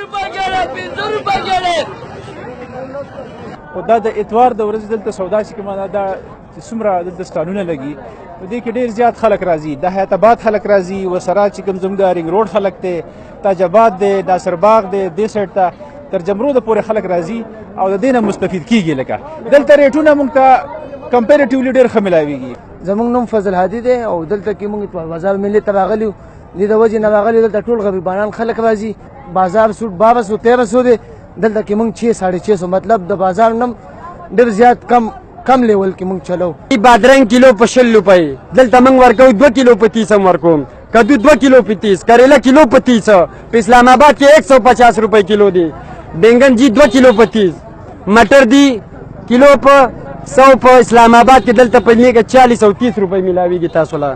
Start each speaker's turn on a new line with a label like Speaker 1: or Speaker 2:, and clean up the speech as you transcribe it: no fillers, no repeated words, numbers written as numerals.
Speaker 1: روپۍ ګړه، 5 روپۍ ګړه.
Speaker 2: خو دا د اتوار د ورځې دلته سودا چې کومه ده، دا چې څومره دلته سټالونه لګي، په دې کې ډېر زیات خلک راځي. د حیات آباد خلک راځي، وسره چې کوم زموږ د رینګ روډ خلک دی، تاج آباد دی، ناصر باغ دی، دې سایډ ته تر جمرود پورې خلک راځي او د دې نه مستفید کیږي. لکه دلته ریټونه موږ ته کمپیریټیولی ډېر ښه ملاویږي.
Speaker 3: زموږ نوم فضل هادي دی او دلته کې موږ بازار ملي ته راغلي یو. دې د وجې نه راغلي، دلته ټول غریبانان خلک راځي. بازار سوټ 1200 1300 دی، دلته کې موږ 6 650، مطلب د بازار نم ډېر زیات کم کم لیول کې موږ چلو.
Speaker 4: بادرنګ کیلو په 20 روپۍ دلته موږ ورکوو، 2 کیلو په 30 هم ورکوم. کدو 2 کیلو په 30، کریلا کیلو په 30، په اسلام آباد کې 150 روپۍ کیلو دی. بینګن جی 2 کیلو په 30، مټر دی کیلو په 100 په اسلام آباد کې، دلته په نیګه 40 او 30 روپۍ ملاویږي تاسو له.